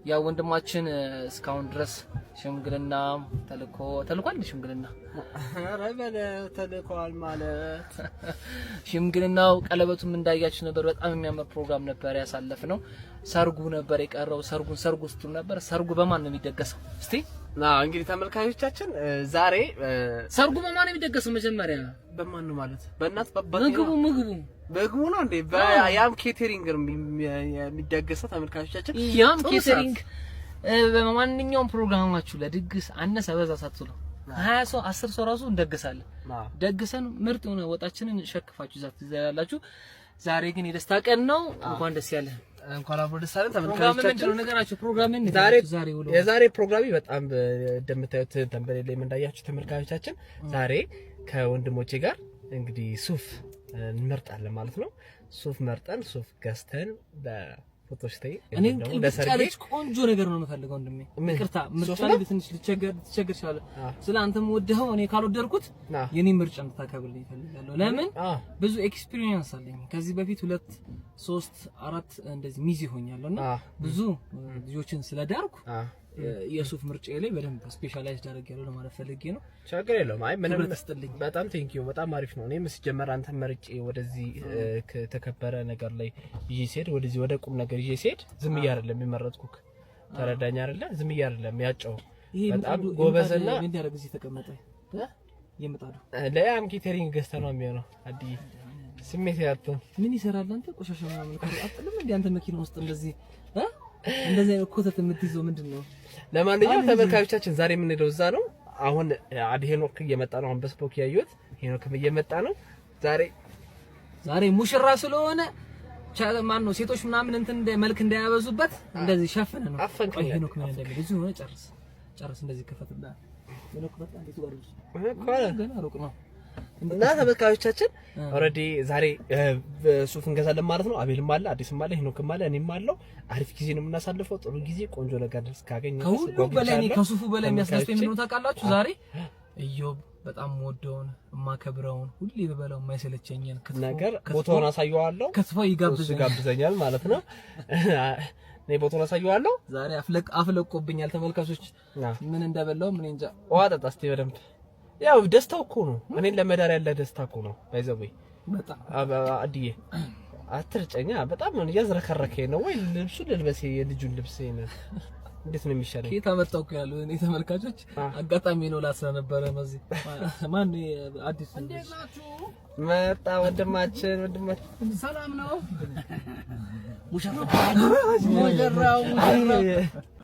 ያው ወንድማችን እስካሁን ድረስ ሽምግልና ተልኮ ተልኳል። ሽምግልና ኧረ በለ ተልኳል ማለት። ሽምግልናው ቀለበቱም እንዳያችሁ ነበር። በጣም የሚያምር ፕሮግራም ነበር ያሳለፍነው። ሰርጉ ነበር የቀረው። ሰርጉን ሰርጉ ስትሉ ነበር። ሰርጉ በማን ነው የሚደገሰው? እስቲ። አዎ፣ እንግዲህ ተመልካቾቻችን ዛሬ ሰርጉ በማን ነው የሚደገሰው? መጀመሪያ በማን ነው ማለት? በእናት በአባት? ምግቡ ምግቡ። ምግቡ ነው እንዴ? በያም catering ነው የሚደገሰው ተመልካቾቻችን። ያም catering በማንኛውም ፕሮግራማችሁ ለድግስ አነሰ በዛ ሳትሉ 20 ሰው 10 ሰው ራሱ እንደግሳለን። ደግሰን ምርጥ የሆነ ወጣችንን ሸክፋችሁ ይዛችሁ ትዘላላችሁ። ዛሬ ግን የደስታ ቀን ነው። እንኳን ደስ ያለህ። እንኳን አብሮ ደስ አለን ፕሮግራም ተመልካቾቻችን። ምንድን ነው ነገራችሁ? ፕሮግራም ምን ዛሬ ዛሬ ውሎ? የዛሬ ፕሮግራሚ በጣም እንደምታዩት thumbnail ላይ እንዳያችሁ ተመልካቾቻችን ዛሬ ከወንድሞቼ ጋር እንግዲህ ሱፍ እንመርጣለን ማለት ነው። ሱፍ መርጠን ሱፍ ገዝተን በፎቶ ስታይ እኔ ቅልብጭ ያለች ቆንጆ ነገር ነው የምፈልገው ወንድሜ። ይቅርታ ምርጫ ላይ ትንሽ ልቸገር ትቸገር እችላለሁ። ስለ አንተም ወደኸው እኔ ካልወደድኩት የኔ ምርጫ እንድታከብርልኝ እፈልጋለሁ። ለምን ብዙ experience አለኝ። ከዚህ በፊት ሁለት ሶስት አራት እንደዚህ ሚዜ ሆኛለሁ እና ብዙ ልጆችን ስለዳርኩ የሱፍ ምርጫ ላይ በደንብ specialized አድርጌያለሁ ለማለት ፈልጌ ነው። ችግር የለውም። አይ ምንም ክብረት ይስጥልኝ። በጣም thank you፣ በጣም አሪፍ ነው። እኔም ሲጀመር አንተን መርጬ ወደዚህ ከተከበረ ነገር ላይ ይዤ ስሄድ፣ ወደዚህ ወደ ቁም ነገር ይዤ ስሄድ ዝም ብዬ አይደለም የመረጥኩክ። ተረዳኝ አይደለ? ዝም ብዬ አይደለም ያጨው ይሄ በጣም ምጣዱ ጎበዝና ምን እንዲያደርግ እዚህ ተቀመጠ? የምጣዱ ለያም catering ገዝተህ ነው የሚሆነው። አዲ ስሜት ያጥን ምን ይሰራል? አንተ ቆሻሻ ምናምን እኮ አጥልም እንዴ? አንተ መኪና ውስጥ እንደዚህ እ እንደዚህ አይነት ኮተት የምትይዘው ምንድን ነው? ለማንኛውም ተመልካቾቻችን ዛሬ የምንሄደው እዛ ነው። አሁን አዲ ሄኖክ እየመጣ ነው። አሁን በስፖክ ያየሁት ሄኖክም እየመጣ ነው። ዛሬ ዛሬ ሙሽራ ስለሆነ ማን ነው ሴቶች ምናምን እንትን እንደ መልክ እንዳያበዙበት እንደዚህ ሸፍነ ነው። አፈንከኝ። ቆይ ሄኖክ ምን እንደሚል እዚሁ ሆነ ጨርስ ጨርስ። እንደዚህ ከፈትና ሄኖክ በጣም እንዴት ጋር ገና ሩቅ ነው። እና ተመልካቾቻችን already ዛሬ ሱፍ እንገዛለን ማለት ነው። አቤልም አለ፣ አዲስም አለ፣ ሄኖክም አለ፣ እኔም አለው። አሪፍ ጊዜ ነው የምናሳልፈው። ጥሩ ጊዜ፣ ቆንጆ ነገር እስካገኘ ድረስ ከሁሉ በላይ እኔ ጓጉቻለሁ። ከሱፉ በላይ የሚያስደስተኝ ምንድነው ታውቃላችሁ? ዛሬ ኢዮብ በጣም የምወደውን የማከብረውን ሁሌ በበላው የማይሰለቸኝን ክትፎ ነገር ቦታውን አሳየዋለሁ። ክትፎ እሱ ይጋብዘኛል። ይጋብዘኛል ማለት ነው። እኔ ቦታውን አሳየዋለሁ። ዛሬ አፍለቅ አፍለቆብኛል ተመልካቾች። ምን እንደበላው ምን እንጃ። ውሃ ጠጣ እስቲ በደንብ። ያው ደስታው እኮ ነው። እኔን ለመዳር ያለ ደስታ እኮ ነው። By the way በጣም አድዬ አትርጨኛ። በጣም ነው እያዝረከረከኝ ነው። ወይ ልብሱን ልልበስ፣ የልጁን ልብስ ይሄንን እንዴት ነው የሚሻለኝ? ከየት አመጣው እኮ ያለው እኔ ተመልካቾች አጋጣሚ ነው ላስለነበረ ነው። እዚህ ማን አዲስ መጣ ወንድማችን ወንድማችን ሰላም ነው። ሙሽራው ሙሽራው።